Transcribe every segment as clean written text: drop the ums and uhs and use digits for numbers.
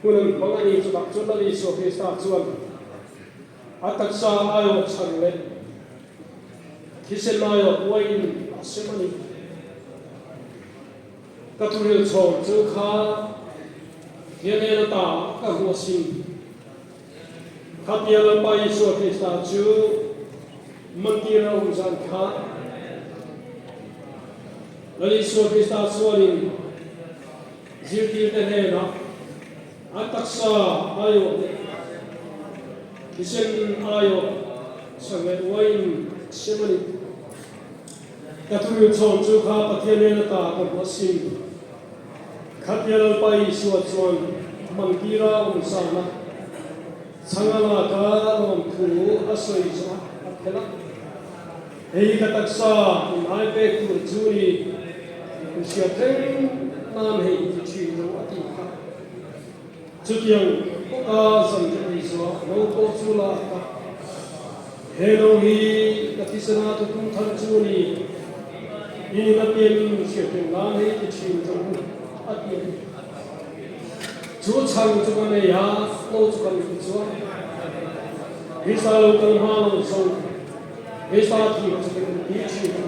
Hun an hmang a ni. Chutah chuan Lal Isua Krista chuan a taksa aiawh chhan leh thisen aiawh uaiin a sem a ni. Ka thuril chhawm chu kha hian ata ka hmu asin. Khatia Lalpa Isua Krista chu mantir a awm zan kha Lal Isua Krista chuanin zirtirte hnenah a taksa aiawh leh thisen aiawh chhan leh uaiin a sem a ni. Ka thuril chhawm chu kha Pathian hnen ata ka hmu asin. Khatia Lalpa Isua chuan mantira awm zana chhang a lak a lawmthu a sawi zawh a phelh a. Hei ka taksa inhai pek tur chu ni, in hriat reng nan hei ti thin lo a tih kha. Chutiang bawka zan ei zawh no pawh chu lak a, He no hi ka thisena tutum thar chu ni, in in apiangin hriateng nan hei ti thin ṭawng u, a ti a ni. Chu chhang chu kan ei a, no chu kan in chuan Krista lo kal hma lo zo, Krista thih chu kan inti thin a.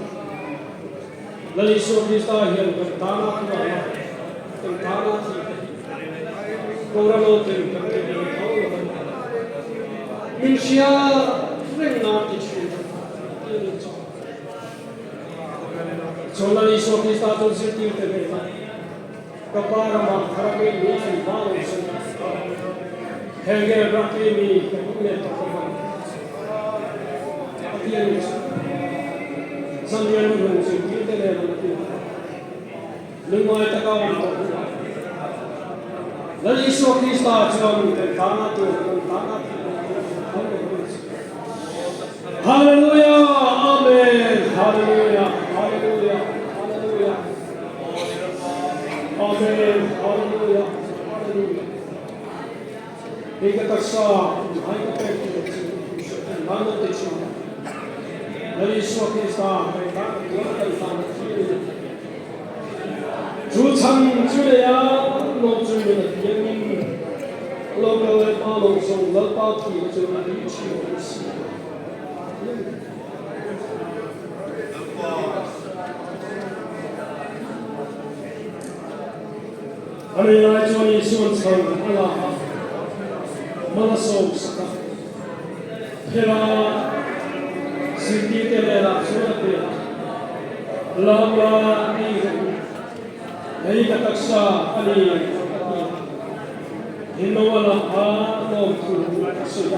Lal Isua Krista hian kan tana tuarna, kan tana thihna hi Kohhran ten kan ti ve tho lo a ni. Min hria reng nan ti thin a ti a ni chu. Chuan Lal Isua Krista chuan zirtirte hnenah, Ka pa ramah thar a ngei ni thlen hma lo chu Hengel ram i mi ka hmuh leh tawh lo ang a ti a ni chu. Zanrian nu hnung zirtirte nen an ti a, lungngai taka awm tawh hnuah Lal Isua Krista chuan kan tana tur kan tana thih loh tur kan lo hmu chu. Hallelujah! Amen! Hallelujah! Hallelujah! Hallelujah! Amen Hallelujah Hallelujah Hei ka taksa in hai ka pek tur chu in hlan lo ti thin a Lal Isua Krista kan tan a tuar kan tan a thi a ni Chu chhan chu nei a lo chu min a thiangin lo kal leh pa lo zo Lalpa thi na chu a ni thin a si A nei lai chuan Isua'n chhan a la a, mal a sawm sak a. Phela zirtirte hnenah chuan a pe a, Lamla ei rawh u, hei ka taksa a ni a ti a. Hinoa la a lawmthu a sawi a.